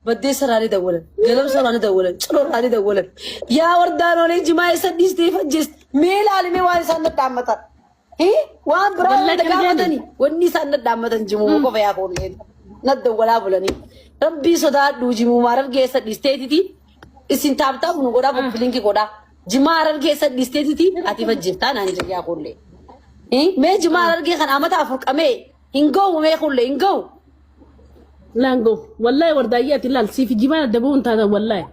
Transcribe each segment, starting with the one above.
Baddeessa irraa ni dawwalan. Galamsa irraa ni dawwalan. Ciroo irraa ni dawwalan. Yaa wardaan olee jimaa eessa dhiistee fajjeesti. Mee ilaalimee waan isaan nadhaammatan. Waan biraa Wallahi hunda kana jaani. gaafatanii wanni isaan nadhaammatan jimuma qofa yaa koolleen. Naddawwalaa bulanii. Rabbii sodaadhu jimumaa harargee eessa dhiisteetiti. Isin taaptaap nu godhaa koppilinki godhaa. Jimaa harargee eessa dhiisteetiti ati fajjeeftaa naan jedhe yaa koollee. Mee jimaa harargee kan amata 4 qamee hin ga'u mee kullee hin ga'u. Laangoo wallahi wardaayyee ati laal siif jimaan adda bahuun taatan wallahi.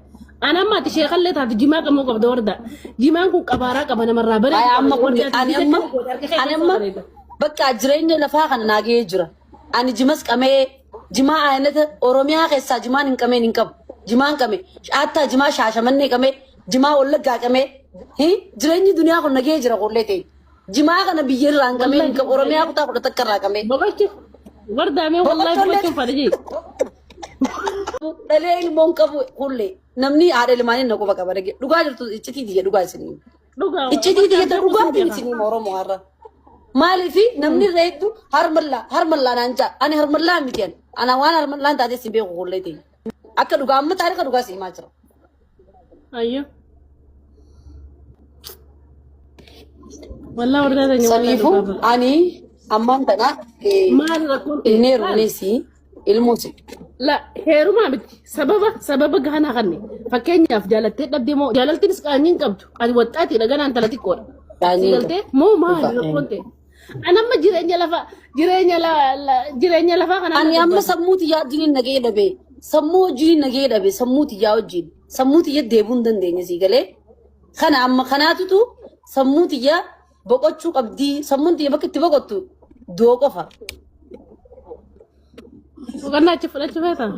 Ana amma ati sheekallee taate jimaa qamoo qabda wardaa. Jimaan kun qabaaraa qaba namarraa bareedu Ay qaba. amma kun Wardaa ati ani bita amma kana goote harka kee ani keessa amma bareeda. bakka jireenya lafaa kana naa ga'ee jira. Ani jimas qamee jimaa aynata Oromiyaa keessaa jimaan hin qameen hin qabu. Jimaan qame haattaa jimaa shaashamannee qamee jimaa wallaggaa qamee hi jireenyi duniyaa kun na ga'ee jira qollee ta'e. Jimaa kana biyya irraa hin qabee hin qabu. Oromiyaa kutaa 11 irraa qabee. Boqochuu. Wardaamee wallahi Boqochuu boqochuun fadha jee. Dhalee ilmoon qabu kullee namni haadha ilmaanii na quba qaba dhage. Dhugaa jirtu iccitii tiyya dhugaa isinii. Dhugaa. Iccitii tiyya dhugaatiin isinii Oromoo har'a. Maaliif namni irra hedduu harmallaa harmallaa naan jaa ani harmallaa miti ani. Ana waan harmallaan taatee si beeku kullee ta'e. Akka dhugaa amma taarika dhugaa si himaa jira. Ayyo. Wallah warra teenya wallah Saniifuu dhugaa bara. ani ammaan tana Maal rakkoon ta'e? hin heerumnes ilmoos. La heerumaa miti sababa sababa gahanaa kanne fakkeenyaaf jaalattee dhabdee moo jaalaltiinis qaanyii hin qabdu ati waxxaatiidha ganaan tala xiqqoodha. Qaanyii Si hin galtee moo maal Dhugaa. rakkoon ta'e? An amma jireenya lafa jireenya la la- jireenya lafaa kanaan Ani na amma dubbata. sammuu tiyyaa wajjin nagahee dhabe. Sammuu wajjin nagahee dhabe. Sammuu tiyyaa wajjin. Sammuu tiyya deebuu hin dandeenye sii galee. Kana amma kanaatutu sammuu tiyya boqochuu qabdii. Sammuun tiyya bakka itti boqottu du'oo qofa. Boqonnaa achi fudhachuu feetaa?